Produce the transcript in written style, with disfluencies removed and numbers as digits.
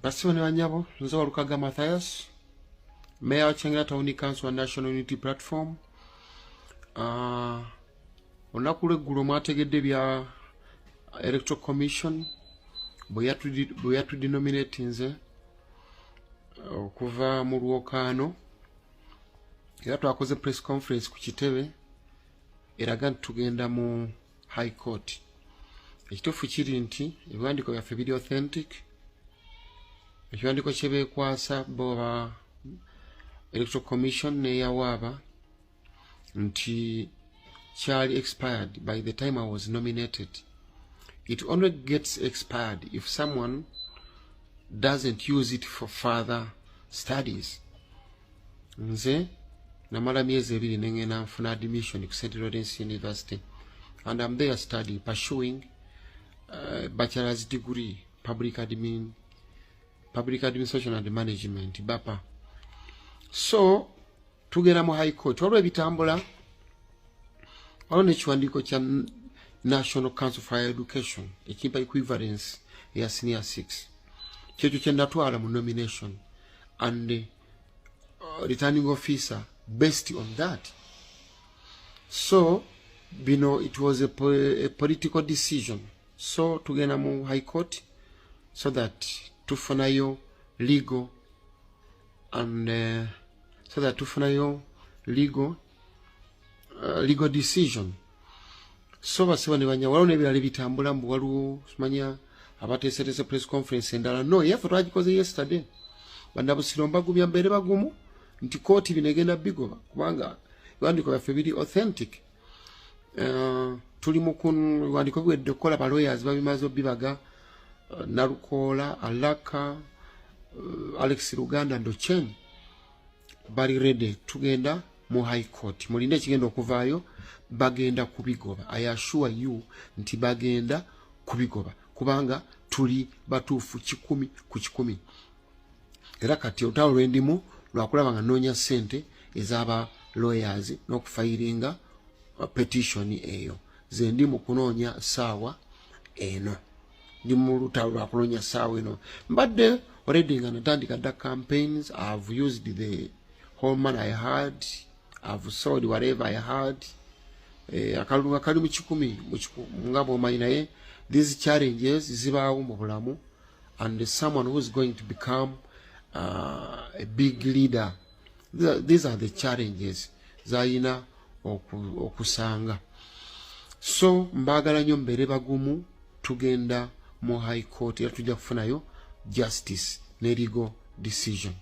Bassebo ne banyabo, nze Walukaga Mathias, Mayor wa Kyengera Town Council wa National Unity Platform. Olunaku lw'eggulo mwategedde bya Electoral Commission bwe yatudenominatinze okuva mu lwokaano, era twakoze press conference ku kitebe eraga nti tugenda mu High Court. Ekituufu kiri nti ebiwandiiko byaffe biri authentic. Ekiwandiiko kye beekwasa bo ba Electoral Commission neyawaaba nti kyali expired by the time I was nominated. It only gets expired if someone doesn't use it for further studies. Nze namala myezi 2 nengenda nfuna admission ku St Lawrence University, and I'm there studying, pursuing bachelor's degree, public administration and management, BAPA. So tugenda mu High Court. Waliwo ebitambula, waliwo n'ekiwandiiko kya National Council for Higher Education ekimpa equivalence eya senior 6. Kyekyo kye natwala mu nomination, and returning officer based on that. So bino, it was a political decision. So tugenda mu High Court so that tufunayo legal and so that tufunayo legal decision. So bassebo ne banya, waliwo n'ebirala ebitambula mbu waliwo simanya abateeseteese press conference endala. No, yaffe twagikoze yesterday. Bannabusiro, mbagumya, mbeere bagumu nti kooti bino egenda bigoba, kubanga ebiwandiiko byaffe biri authentic. Tuli mu biwandiiko biwedde okukola, ba lawyers babimaze obibaga, Nalukoola Alaka, Alex Luganda, Ndochen bali ready. Tugenda mu High Court. Mulinde ekigenda okuvaayo. Bagenda kubigoba. I assure you nti bagenda kubigoba, kubanga tuli batuufu 100%. Era kati olutalo lwendimu lwakulaba nga noonya ssente ez'aba lawyers n'okufilinga petition eyo. Ze ndi mu kunoonya saawa eno. Ndi mu lutalo lwakunoonya saawa eno. Mbadde already nga natandika dda campaigns. I've used the whole money I had, I've sold whatever I had. Akalulu nga kali mu 100 nga bwomanyi, naye these challenges zibaawo mu bulamu, and someone who is going to become a big leader, these are the challenges zayina okusanga. So mbaagala nnyo, mbeere bagumu. Tugenda mu High Court, era tujja kufunayo justice ne legal decision.